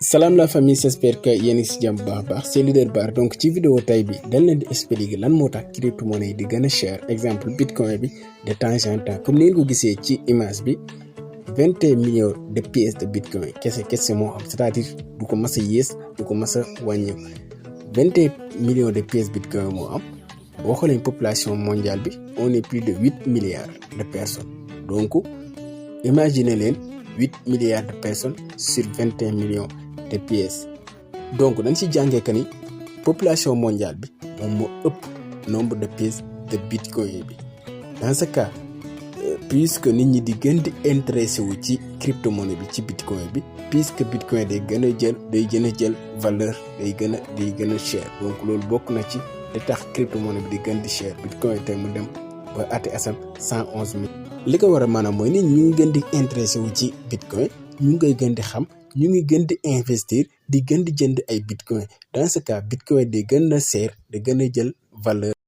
Salam la famille, j'espère que yéen ci jàmm baax c'est Leader Bar. Donc ci vidéo tay bi dañ leen di expliquer lan moo tax crypto-monnaie di gën a cher exemple bitcoin bi de temps en temps comme ni ngeen ko gisee ci image bi 21 millions de pièces de bitcoin kese moo am, c'est-à-dire du ko mas a yées du ko mas a wàññi 21 millions de pièces bitcoin moo am. boo xoolee population mondiale bi on est plus de 8 milliards de personnes, donc imaginez leen 8 milliards de personnes sur 21 millions de pièces. Donc dañ ci jàngee que ni population mondiale bi moom moo ëpp nombre de pièces de bitcoin bi. Dans ce cas puisque nit ñi di gën di intéressé wu ci crypto-monnaie bi ci bitcoin bi, puisque bitcoin day gën a jël valeur, day gën a cher, donc loolu bokk na ci li tax crypto-monnaie bi di gën di cher. bitcoin tey mu dem ba ati asam 111 000. li ko war a maanaam mooy nit ñu ngi gën di intéressé wu ci bitcoin, ñu ngi gën di xam, ñu ngi gën di investir, di gën di jënd ay bitcoin. Dans ce cas bitcoin day gën a cher, di gën a jël valeur.